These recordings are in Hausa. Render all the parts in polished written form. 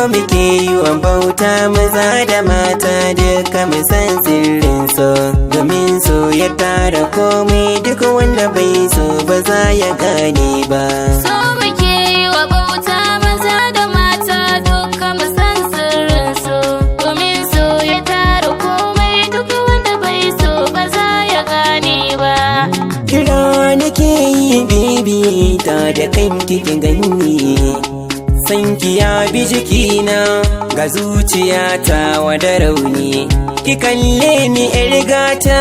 So muke yi wa bauta maza da mata, duka mu san sirrin so, domin so ya tara komai, duk wanda bai so ba za ya gane ba. So muke yi wa bauta maza da mata, duka mu san sirrin so, domin so ya tara komai, duk wanda bai so ba za ya gane ba. Kira nake yi, baby, ta da kanki ki ganni. Sanki ya bi jikina, ga zuciya ta wada rauni. Ki kalle ni yar gata,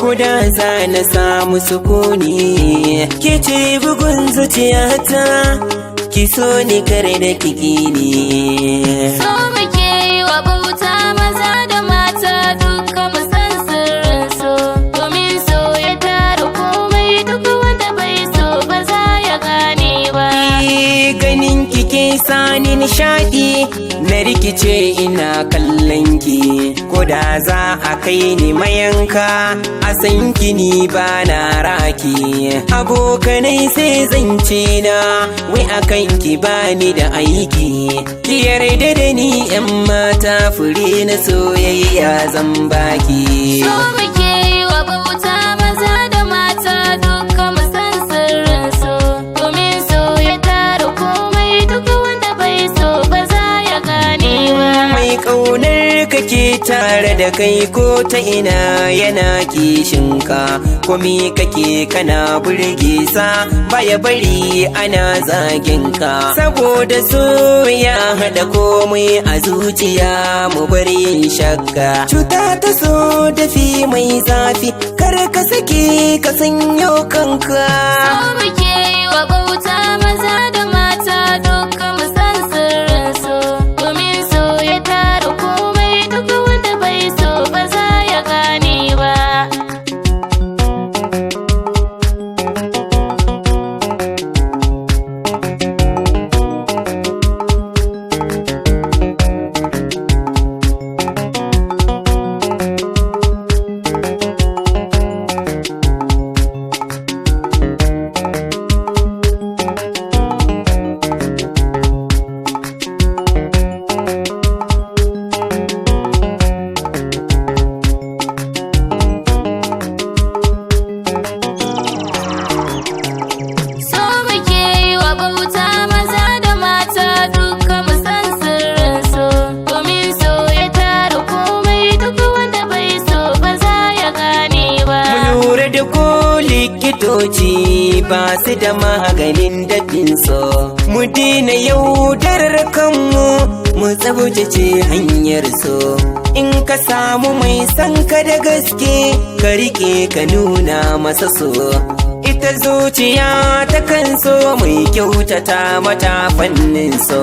ko da za na samu sukuni. Ki ce bugun zuciyata, ki so ni kare da kiki ni. So muke yi wa bauta maza da mata, duka mu san sirrin so, domin so ya tara komai, duk wanda bai so ba za ya gane ba. Ganin kike sani nishadi, na rikice ina kallon ki, ko da za a kai ni mayanka a san ki ni ba na raki. Abokanai sai zance na wai akan ki bani da aiki. Ki yarda da ni, yan mata, fure na soyayya zan baki. So muke yi wa bauta maza da mata, duka mu san sirrin so, domin so ya tara komai, duk wanda bai so ba za ya gane ba. Mai ƙaunar kake tare da kai, ko ta ina yana kishinka, komi kake kana burge sa, baya bari ana zagin ka, saboda so ya haɗa komai a zuciya, mu bari yin shakka. Cuta ta so dafi mai zafi, kar ka sake ka sanyo kanka. So muke yi wa bauta maza da mata, duka mu san sirrin so, domin so ya tara komai, duk wanda bai so ba za ya gane ba. So muke yi wa bauta maza da mata, duka mu san sirrin so, domin so ya tara komai, duk wanda bai so ba za ya gane ba. Mu lura da ko likitoci ba su da maganin dafin so. Mu daina yaudarar kanmu, mu tsabtace hanyar so. In ka samu mai san ka da gaske, ka rike ka nuna masa so. Ita zuciya ta kan so mai kyautata mata fannin so.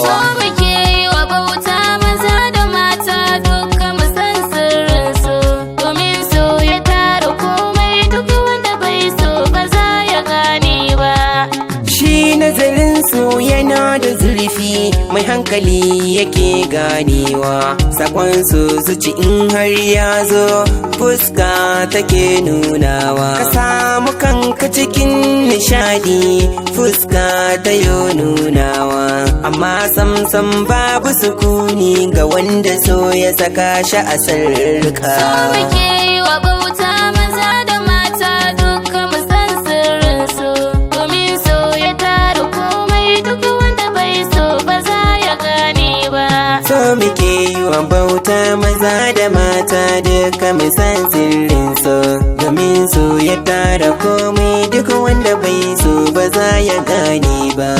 So muke yi wa bauta maza da mata, duka mu san sirrin so, domin so ya tara komai, duk wanda bai so ba za ya gane ba. Shi nazarin so yana da zurfi, mai hankali yake ganewa. Sakon so zuci in har ya zo, fuska take nunawa. Ka samu kanka cikin nishadi, fuska ta yo nunawa. Amma samsam babu sukuni ga wanda so ya saka shi a sarka. So muke yi wa bauta maza da mata, duka mu san sirrin so, domin so ya tara komai, duk wanda bai so ba za ya gane ba. So muke yi wa bauta maza da mata, duka mu san sirrin so, domin so ya tara komai, duk wanda bai so ba za ya gane ba.